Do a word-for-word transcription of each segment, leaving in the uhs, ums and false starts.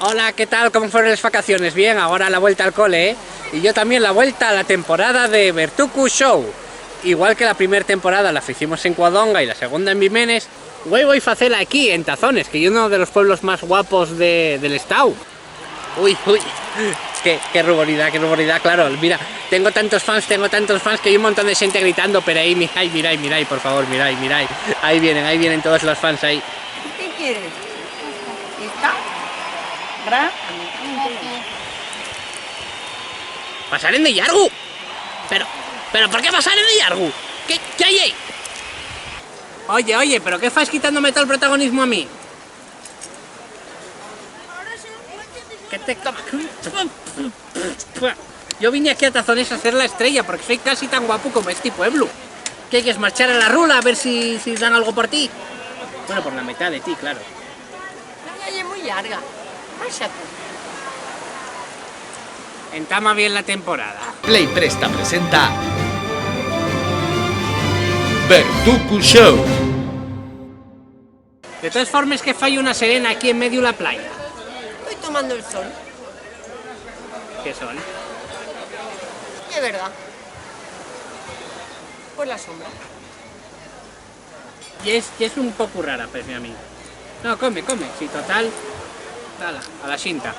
Hola, ¿qué tal? ¿Cómo fueron les vacaciones? Bien, agora la vuelta al cole, ¿eh? Y yo también la vuelta a la temporada de Bertucu Show. Igual que la primer temporada la ficimos en Cuadonga y la segunda en Vimenes, güei, voi facela aquí, en Tazones, que ye uno de los pueblos más guapos de, del estáu. Ui, ui, qué, qué ruboridá, qué ruboridá, claro, mira, tengo tantos fans, tengo tantos fans que hay un montón de gente gritando, pero ahí, mi-, ay, mirai, mirai, por favor, mirai, mirai, ahí vienen, ahí vienen todos los fans ahí. ¿Qué quieres? ¿Esta? ¿Gran? Pasaren de llargu. Pero, pero, ¿por qué pasaren de llargu? ¿Qué, qué hay ahí? Oye, oye, ¿pero qué fais quitándome todo el protagonismo a mí? ¿Qué te co-? Yo vine aquí a Tazones a ser la estrella porque soy casi tan guapu como este pueblo. ¿Qué quieres, marchar a la rula a ver si, si dan algo por ti? Bueno, por la mitad de ti, claro. La vida ye mui llarga. Márchate. Entama bien la temporada. Play Presta presenta Bertucu Show. De todas formes, ¿qué fai una serena aquí en medio de la playa? Estoy tomando el sol. ¿Qué sol? Es verdad. Pues la sombra. Y es, y es un poco rara, pues, mi amigo. No, come, come. Si total, nada, a la xinta.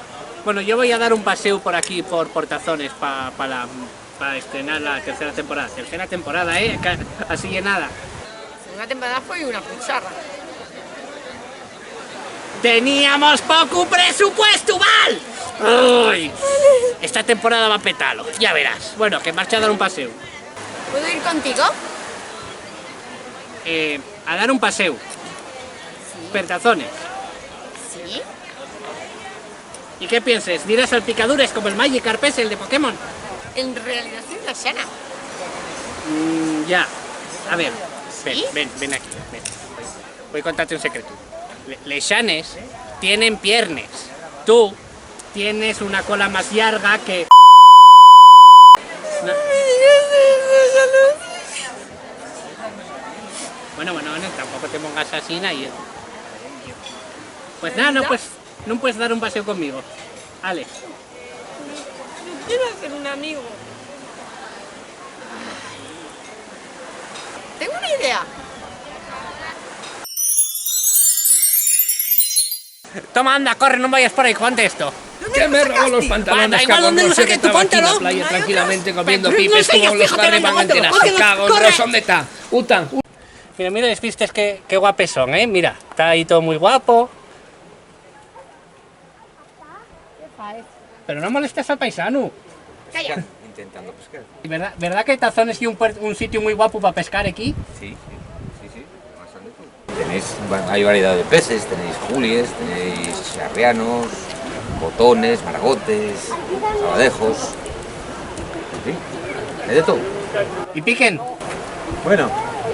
Bueno, yo voy a dar un paseo por aquí, por, por Tazones, pa, pa la, pa estrenar la tercera temporada. Tercera temporada, ¿eh? Ca-, así llenada. Una temporada fue una pucharra. Teníamos poco presupuesto, ¿val? Uy, esta temporada va a petalo, ya verás. Bueno, que marcha a dar un paseo. ¿Puedo ir contigo? Eh, a dar un paseo. Sí. Per Tazones. Sí. ¿Y qué pienses? ¿Dir a salpicadures como el Magikarp ese, el de Pokémon? En realidad soy una xana. Mm, ya. A ver, ven, ¿sí? Ven, ven aquí, ven. Voy a contarte un secreto. Le-, les xanes tienen piernes. Tú tienes una cola más llarga que... No. Bueno, bueno, bueno, tampoco te pongas así, nadie. Pues nada, no, pues, ¿nun puedes dar un paseo conmigo? Ale. No quiero hacer un amigo. Tengo una idea. Toma, anda, corre, no vayas por ahí, ponte esto. ¿Dónde lo sacaste? Que me robó los pantalones, cabrón, no sé qué trabajo en la playa tranquilamente comiendo pipes como los carnes van enteras. Cago, no sé dónde está. Utan. Mira, mira, les vistes qué, qué guapes son, ¿eh? Mira, está ahí todo muy guapo. ¿Qué faes? Pero no molestes al paisanu. Calla. Intentando pescar. ¿Verdad, verdad que Tazones ye un puer-, un sitiu mui guapu pa pescar equí? Sí, sí, sí, sí. Más grande tú. Tenéis va-, hay variedad de peces, tenéis julies, tenéis charrianos, botones, maragotes, sabadejos. En fin, hay de todo. ¿Y piquen? Bueno,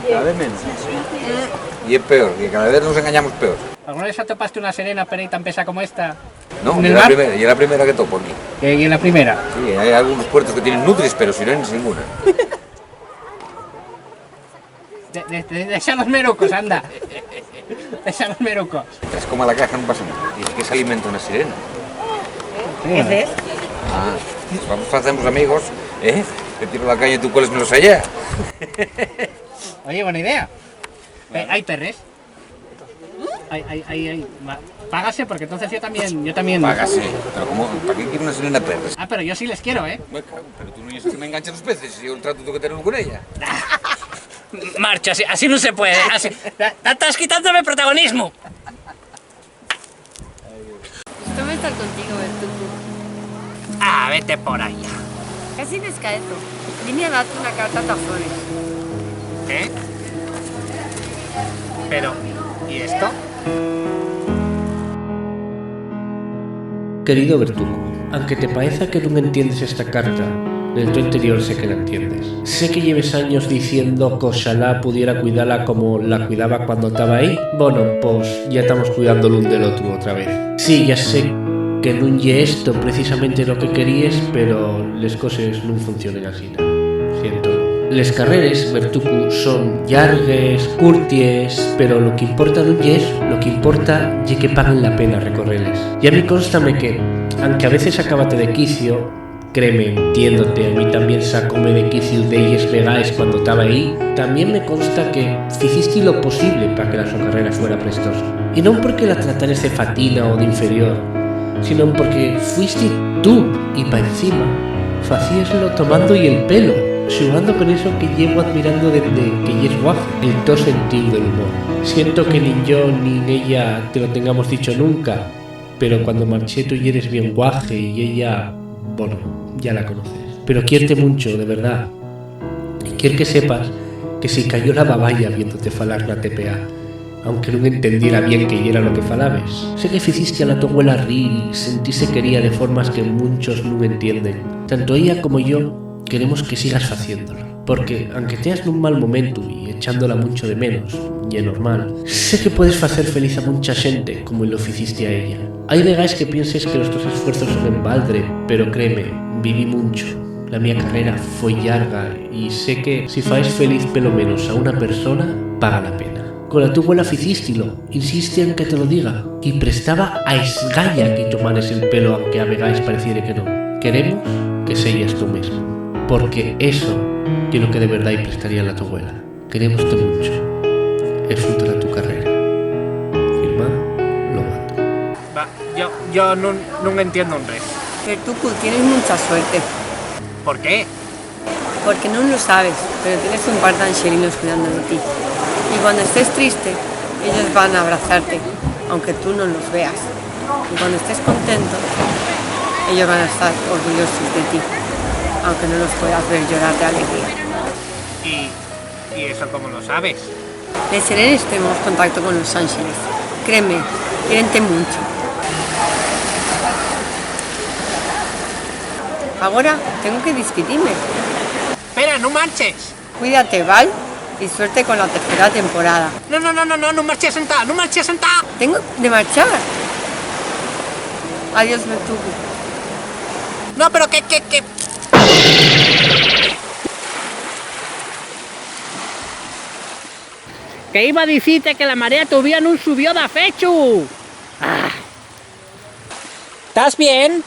cada vez menos. Y es peor, que cada vez nos engañamos peor. ¿Alguna vez atopaste una serena per ahí tan pesa como esta? No, ¿en el mar? Ye la primera, ye la primera que topo aquí. ¿Ye, ye la primera? Sí, hay algunos puertos que tienen nutrias, pero sirenes ninguna. De-, de-, de-, dexa los merucos, anda. Dexa los merucos. Es como a la caja, no pasa nada. ¿Y de qué se alimenta una sirena? Sí. ¿Qué es? Ah, pues vamos a hacernos amigos, ¿eh? Te tiro la caña y tú cueles menos allá. Oye, buena idea. Eh, ¿hay perres? Ay, ay, ay, ay. Va, págase, porque entonces yo también, yo también. Págase. Pero ¿cómo? ¿Para qué quiere una sirena perres? Ah, pero yo sí les quiero, ¿eh? Bueno, claro, pero tú no dices que me enganchen los peces, yo el trato tengo que tenerlo con ella. Marcha, así, así no se puede. Así, ta-, ta-, estás quitándome protagonismo. Toma estar contigo, Bertucu. Ah, vete por allá. Casi descaezo. Vine a darte una carta a Tazones. ¿Eh? Pero, ¿y esto? Querido Bertucu, anque te paeza que nun entiendes esta carta, nel to interior sé que la entiendes. Sé que lleves años diciendo qu'oxalá pudiera cuidala como la cuidaba cuando taba ehí. Bono, pos yá tamos cuidando l'ún del otru otra vez. Sí, yá sé que nun ye esto precisamente lo que queríes, pero les coses nun funcionen asina. Siéntolo. Les carreres, Bertucu, son llargues, curties, pero lo qu'importa nun ye eso, lo qu'importa ye que paguen la pena recorreles. Y a mí cónstame que, anque a veces acabate de quicio, créeme, entiéndote, a mí tamién sácome de quiciu delles vegaes cuando taba ehí, tamién me consta que ficisti lo posible pa que la so carrera fuera prestosa. Y non porque la tratares de fatina o d'inferior, sino porque fuisti tú y pa encima facíeslo tomando-y el pelo, xugando con eso que llevo admirando dende que yes guaza, el to sentíu del humor. Siento que nin yo nin ella te lo tengamos dicho nunca, pero cuando marché tú yeres bien guaje y ella, bueno, ya la conoces. Pero quierte muncho, de verdá. Y quier que sepas que se-y cayó la babaya viéndote falar na T P A, aunque nun entendiera bien qué yera lo que falabes. Sé que ficisti a la to güela rir y sentise quería de formas que munchos nun entienden. Tanto ella como yo queremos que sigas faciéndolo. Porque, anque teas nun mal momentu y echándola muncho de menos, ye normal, sé que puedes facer feliz a muncha xente como lo ficisti a ella. Hai vegaes que pienses que los tos esfuerzos son en baldre, pero créeme, viví muncho. La mía carrera foi llarga y sé que, si faes feliz pelo menos a una persona, paga la pena. Cola tu güela ficístilo, insisti en que te lo diga, y prestaba a esgaya que-y tomares el pelo anque a vegaes pareciere que non. Queremos que seyas tú mesmo, porque eso ye lo que de verdá-y prestaría la to güela. Querémoste muncho. Esfruta la tu carrera. Firmao, Lobato. Va, yo, yo nun, nun entiendo un res. Bertucu, tienes mucha suerte. ¿Por qué? Porque nun lo sabes, pero tienes un par d'anxelinos cuidando de ti. Y cuando estés triste, ellos van a abrazarte, aunque tú no los veas. Y cuando estés contento, ellos van a estar orgullosos de ti, aunque no los puedas ver llorar de alegría. ¿Y, y eso cómo lo sabes? Les serenes tenemos contacto con los ánxeles. Créeme, quiérente muncho. Agora tengo que despidime. Espera, nun marches. Cuídate, ¿val? Y suerte con la tercera temporada. No, no, no, no, no, nun marches sentá, nun marches sentá. Tengo de marchar. Adiós, Bertucu. No, pero que, que, que. Que iba a dicite que la marea tovía nun subió dafechu. Ah. ¿Estás bien?